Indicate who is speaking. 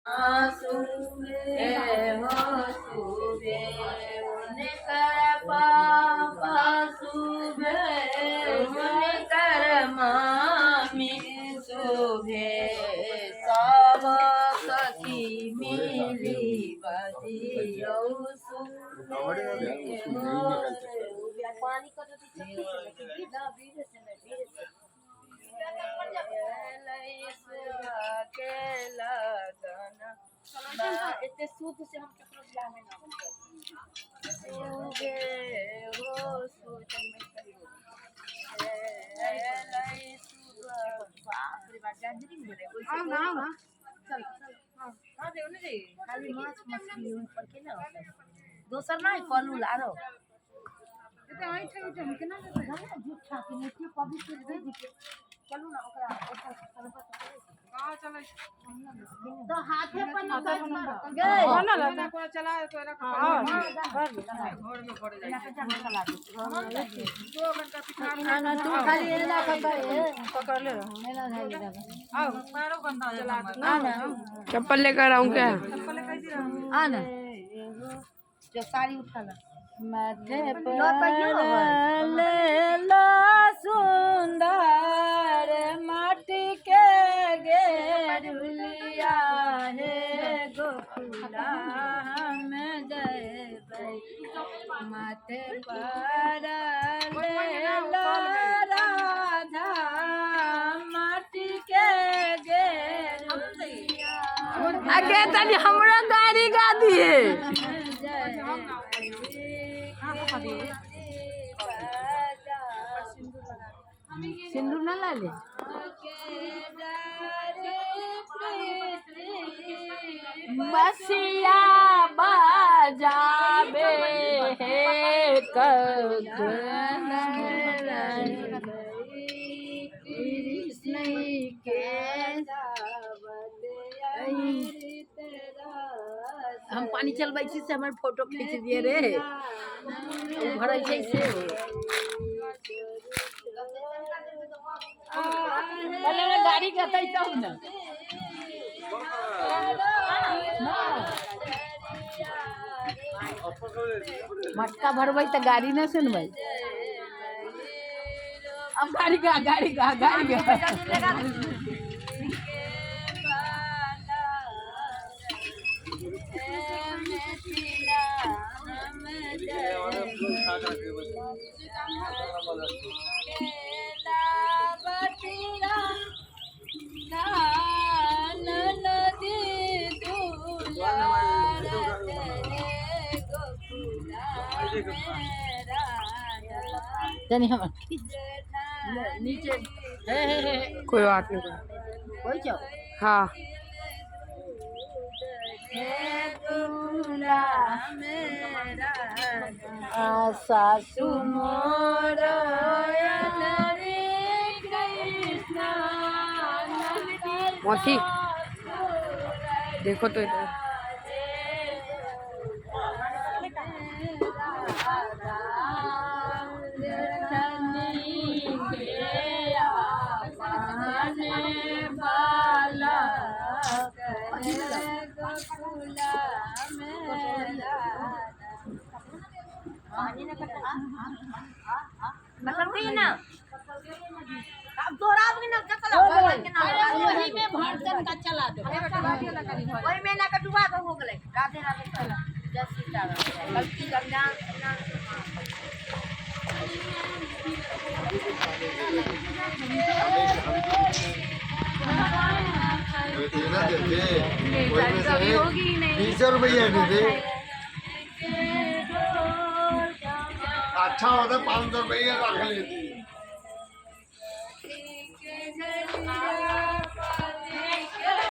Speaker 1: हो सुबे उनकर पापा सुबे उनकर मामी सुबे सब सखी मिली बजियौ सुबे हो। एते शुद्ध से हम ककरो बियाह में ना सुबे हो खाली माछ मछली पर केना दोसर नहि कलू आरो झूठा के नीचे पवित्र दे चलू ना ओकरा तो हाथे पर न गए तू खाली एना पकड़ ले एना धइले आना।
Speaker 2: चप्पल लेकर आऊँ क्या?
Speaker 1: आना जो साड़ी उठा ला माथे पर ले सुंदर माटी के गेरुलिया हे गोकुला हम जयबै। माथे पर ले राधा माटी के गेरुलिया।
Speaker 2: आगे तनी हमरा गाड़ी गा दिए।
Speaker 1: सिंदूर ना ला ले।
Speaker 2: बसिया बजाबे हे कगन
Speaker 1: कृष्ण के
Speaker 2: हम पानी चलबै छी से हमर फोटो खींच दिए रे। ओ भरै छै से पहले हमरा गाड़ी के अतै तब ने। मटका भरबै तऽ गाड़ी नहि सुनबै। अब गाड़ी गा गाड़ी गा गाड़ी गा।
Speaker 1: तनी हमर नीचे हे हे हे
Speaker 2: कोई बात नहीं।
Speaker 1: कोई जाओ।
Speaker 2: हाँ
Speaker 1: सासु मोर रे कृष्ण।
Speaker 2: मौसी देखो तो इधर।
Speaker 1: वही में भर का चला दो।
Speaker 3: वही में ना डुबा दो हो गेलै। राधे राधे चला जय सीताराम गलती गंगा।
Speaker 4: बीस रुपये दे। अच्छा होता 500 रुपये रख लेती।